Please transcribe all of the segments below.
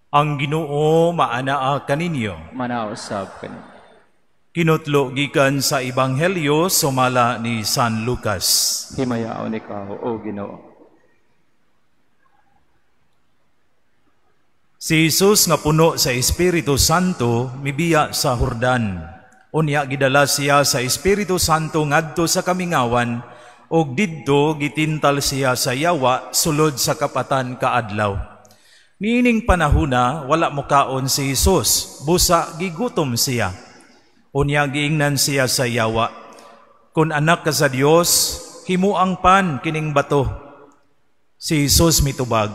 Ang Ginoo maanaa kaninyo. Manaa usab kanimo. Kinutlo gikan sa Ebanghelyo sumala ni San Lucas. Himayaon ikaw, O Ginoo. Si Jesus nga puno sa Espiritu Santo mibiya sa Hordan. Unya gidala siya sa Espiritu Santo ngadto sa kamingawan ug didto gitintal siya sa yawa sulod sa kapatan ka adlaw. Niining panahuna wala mokaon si Jesus, busa gigutom siya. Unya giingnan siya sa yawa, "Kun anak ka sa Dios, himuang pan kining bato." Si Jesus mitubag,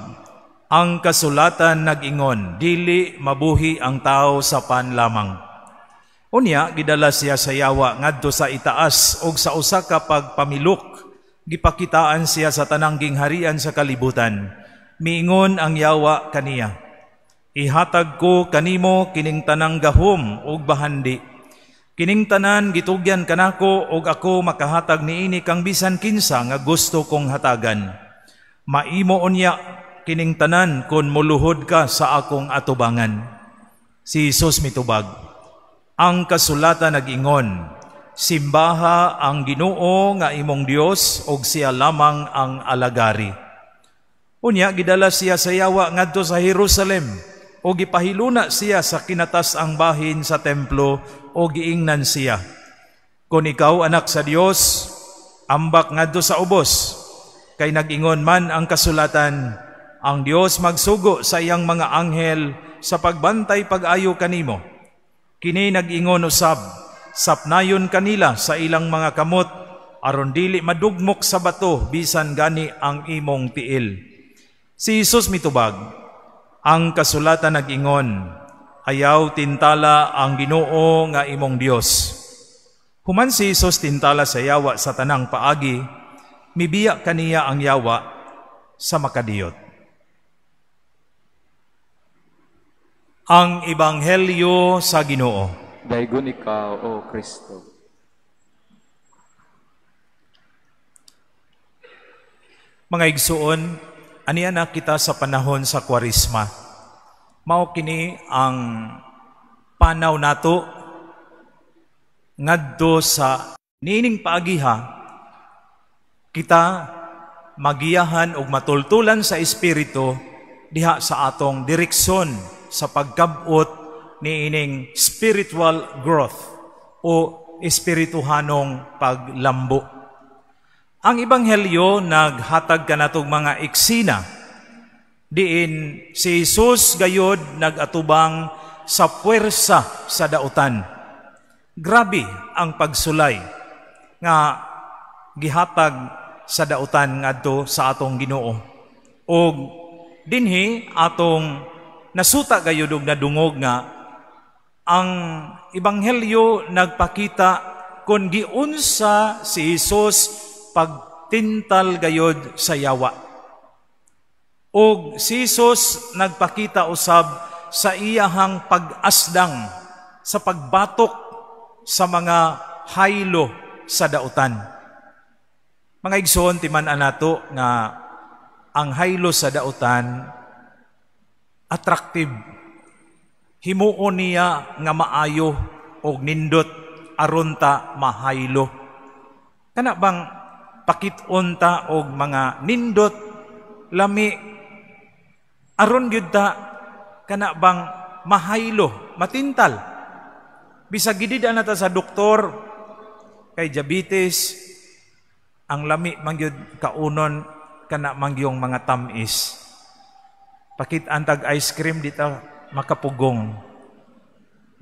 "Ang kasulatan nag-ingon, dili mabuhi ang tao sa pan lamang." Unya gidala siya sa yawa ngadto sa itaas og sa usa ka pagpamilok gipakitaan siya sa tanang gingharian sa kalibutan. Miingon ang yawa kaniya, "Ihatag ko kanimo kining tanang gahom ug bahandi. Kining tanan gitugyan kanako ug ako makahatag niini kang bisan kinsa nga gusto kong hatagan. Maimo unya kining tanan kon moluhod ka sa akong atubangan." Si Jesus mitubag, "Ang kasulatan nag-ingon, simbaha ang Ginoo nga imong Dios ug siya lamang ang alagari." Unya gidala siya sa yawa ngadto sa Jerusalem ug gipahiluna siya sa kinatas-ang bahin sa templo ug giingnan siya, "Kung ikaw anak sa Dios, ambak ngadto sa ubos, kay nag-ingon man ang kasulatan, ang Dios magsugo sa iyang mga anghel sa pagbantay pag-ayo kanimo. Kini nag-ingon usab, sapnayon kanila sa ilang mga kamot aron dili madugmok sa bato bisan gani ang imong tiil." Si Jesus mitubag, "Ang kasulatan nag-ingon, ayaw tintala ang Ginoo nga imong Dios." Human si Jesus tintala sa yawa sa tanang paagi, mibiya kaniya ang yawa sa makadiyot. Ang Ebanghelyo sa Ginoo. Daygon ikaw, O Kristo. Mga igsuon, aniya na kita sa panahon sa Kwaresma. Mao kini ang panaw nato ngadto sa niining paagiha kita magiyahan og matultulan sa espiritu diha sa atong direksyon sa pagkabot niining spiritual growth o espirituhanong paglambo. Ang Ebanghelyo naghatag kanatong mga eksena diin si Jesus gayod nagatubang sa puwersa sa dautan. Grabe ang pagsulay nga gihatag sa dautan ngadto sa atong Ginoo. Og dinhi atong nasuta gayud og nadungog nga ang Ebanghelyo nagpakita kon giunsa si Jesus pagtintal gayod sa yawa. Og si Jesus nagpakita usab sa iyahang pag-asdang sa pagbatok sa mga haylo sa dautan. Mga igsoon, timan-an nato nga ang haylo sa dautan attractive. Himuon niya nga maayo og nindot aron ta mahaylo. Kana bang pakit-on ta og mga nindot lami aron gyud ta kana bang mahaylo, matintal. Bisag gidid na ta sa doktor kay diabetes, ang lami man gyud kaunon kana man gyung mga tam-is. Pakit-an tag ice cream di ta makapugong.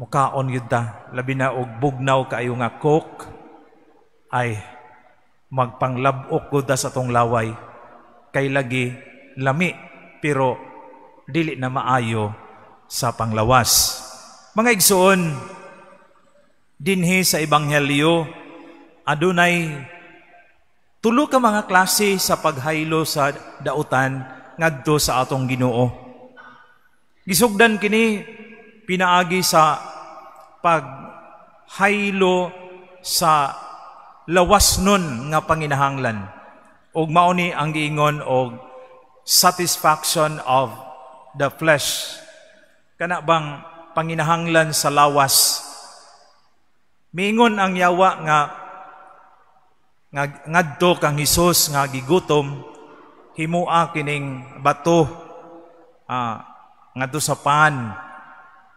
Mukaon gyud ta, labi na og bugnaw kaayo nga Coke, ay magpanglab-ok gud ta sa atong laway. Kay lagi lami pero dili na maayo sa panglawas. Mga igsoon, dinhi sa Ebanghelyo adunay tulo ka mga klase sa paghaylo sa dautan ngadto sa atong Ginoo. Gisugdan kini pinaagi sa paghaylo sa lawas nun nga panginahanglan. Og mao ni ang giingon og satisfaction of the flesh. Kana bang panginahanglan sa lawas. Miingon ang yawa nga ngadto kang Hesus nga gigutom, "Himua kining bato ngadto sa pan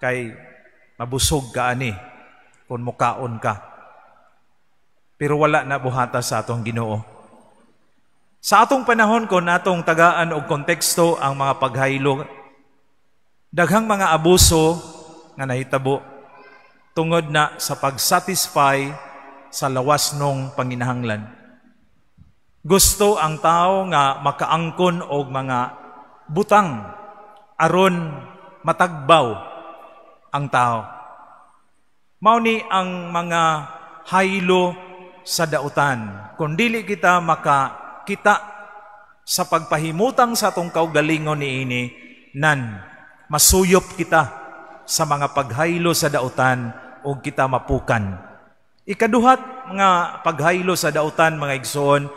kay mabusog ka ani kung mukaon ka." Pero wala na buhata sa atong Ginoo. Sa atong panahon, kon atong tagaan og konteksto ang mga paghaylo, daghang mga abuso nga nahitabo tungod na sa pagsatisfy sa lawas nung panginahanglan. Gusto ang tao nga makaangkon og mga butang aron matagbaw ang tao. Mao ni ang mga haylo sa dautan. Kung dili kita makakita sa pagpahimutang sa atong kaugalingon niini, nan masuyop kita sa mga paghaylo sa dautan o kita mapukan. Ikaduhat mga paghaylo sa dautan, mga igsoon,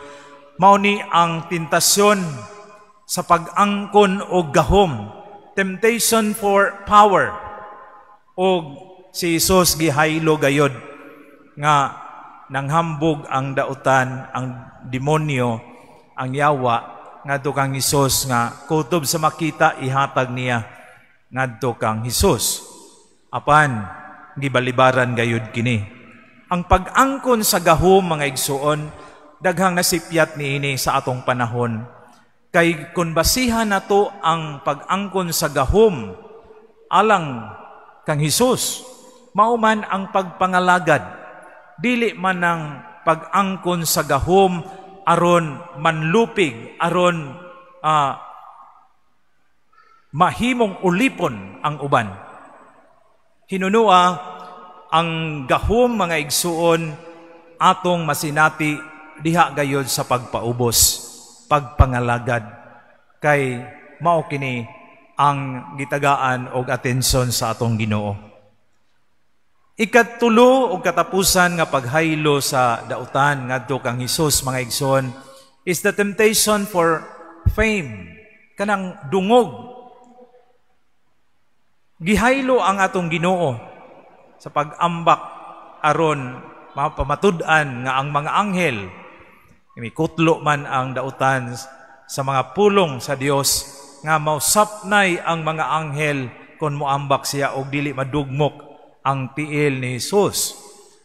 mao ni ang tentasyon sa pag-angkon og gahom, temptation for power. Og si Jesus gihaylo gayod nga nanghambog ang dautan, ang demonyo, ang yawa ngadto kang Hesus nga kutob sa makita ihatag niya ngadto kang Hesus. Apan gibalibaran gayud kini. Ang pag-angkon sa gahom, mga igsuon, daghang nasipyat niini sa atong panahon. Kay kung basihan nato ang pag-angkon sa gahom alang kang Hesus, mao man ang pagpangalagad, dili man ang pag-angkon sa gahom aron manlupig, aron mahimong ulipon ang uban. Hinunua ang gahom, mga igsuon, atong masinati diha gayod sa pagpaubos, pagpangalagad, kay mao kini ang gitagaan og atensyon sa atong Ginoo. Ikatulo og katapusan nga paghaylo sa dautan ngadto kang Hesus, mga igsoon, is the temptation for fame, kanang dungog. Gihaylo ang atong Ginoo sa pag-ambak aron mapamatud-an nga ang mga anghel, mikutlo man ang dautan sa mga pulong sa Dios nga mausapnay ang mga anghel kon moambak siya og dili madugmok ang tiil ni Jesus.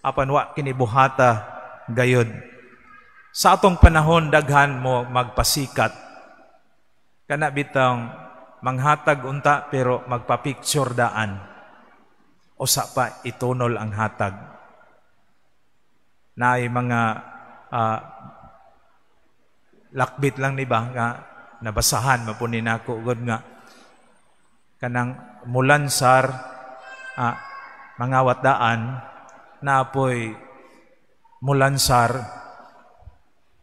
Apan wa kini buhata gayod. Sa atong panahon, daghan mo magpasikat. Kana bitang manghatag unta pero magpa-picture daan. Usa pa itunol ang hatag. Naay mga lakbit lang ni ba nga nabasahan man pud ni nako gud nga kanang mulansar, mangawat daan, napoy mulansar,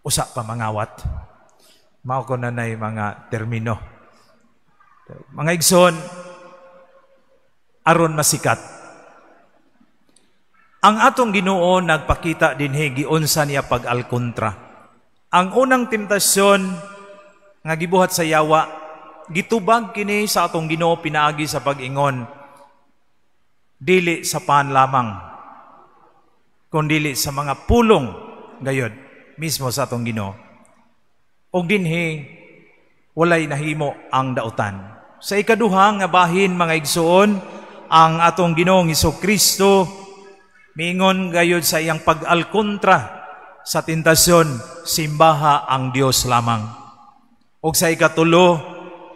usa pa mangawat. Mao ko na nay mga termino, mga igsoon, aron masikat. Ang atong Ginoo nagpakita dinhi giunsa niya pag-alkontra. Ang unang temptasyon nga gibuhat sa yawa, gitubag kini sa atong Ginoo pinaagi sa pag-ingon, "Dili sa pan lamang, kundili sa mga pulong gayod mismo sa atong Ginoo." Og dinhi walay nahimo ang dautan. Sa ikaduha nga bahin, mga igsoon, ang atong Ginoong Kristo miingon gayod sa iyang pag-alkontra sa tentasyon, "Simbaha ang Dios lamang." Og sa ikatulo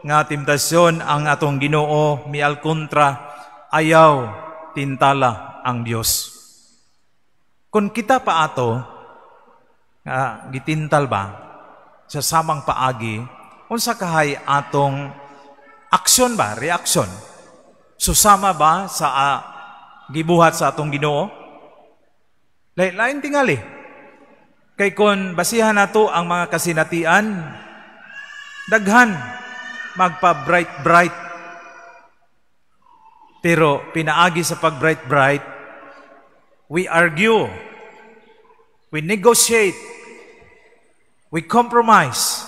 nga temptasyon, ang atong Ginoo mialkontra, "Ayaw tintala ang Dios." Kung kita pa ato nga gitintal ba sa samang paagi, unsa kahay atong aksyon ba, reaksyon? Susama ba sa gibuhat sa atong Ginoo? Lain tingali. Kay kon basihan nato ang mga kasinatian, daghan magpa-bright bright. Pero pinaagi sa pag-bright bright, we argue, we negotiate, we compromise,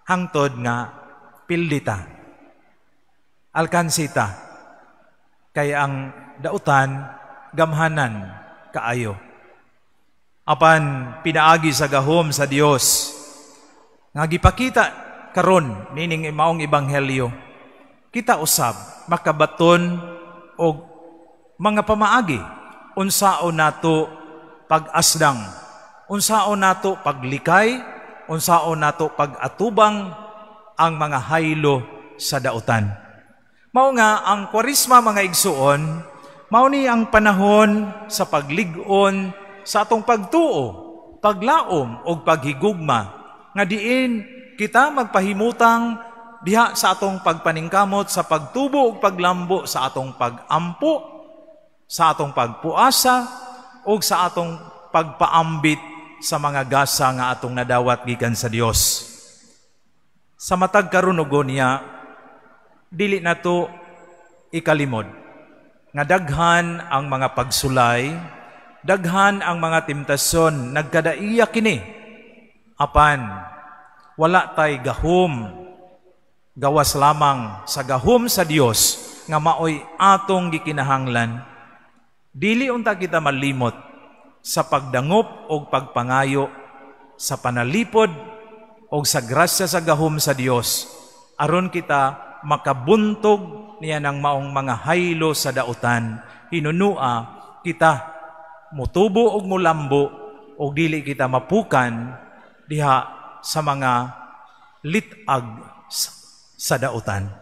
hangtod nga pildita, alkansita. Kay ang dautan gamhanan kaayo. Apan pinaagi sa gahom sa Dios nga gipakita karon nining maong ebanghelyo, kita usab makabaton og mga pamaagi unsaon nato pag-asdang, unsaon nato paglikay, unsaon nato pag-atubang ang mga haylo sa dautan. Mao nga ang Kwaresma, mga igsuon, mao ni ang panahon sa paglig-on sa atong pagtuo, paglaom ug paghigugma nga diin kita magpahimutang diha sa atong pagpaningkamot sa pagtubo ug paglambo sa atong pagampo, sa atong pagpuasa ug sa atong pagpaambit sa mga gasa nga atong nadawat gikan sa Dios. Sa matag karon niya, dili nato ikalimod nga daghan ang mga pagsulay, daghan ang mga temptasyon, nagkadaiya kini. Apan wala tay gahom gawas lamang sa gahom sa Dios nga maoy atong gikinahanglan. Dili unta kita malimot sa pagdangop og pagpangayo sa panalipod og sa grasya sa gahom sa Dios aron kita makabuntog niya ng maong mga haylo sa dautan. Hinunua kita mutubo og mulambo og dili kita mapukan diha sa mga litag sa dautan.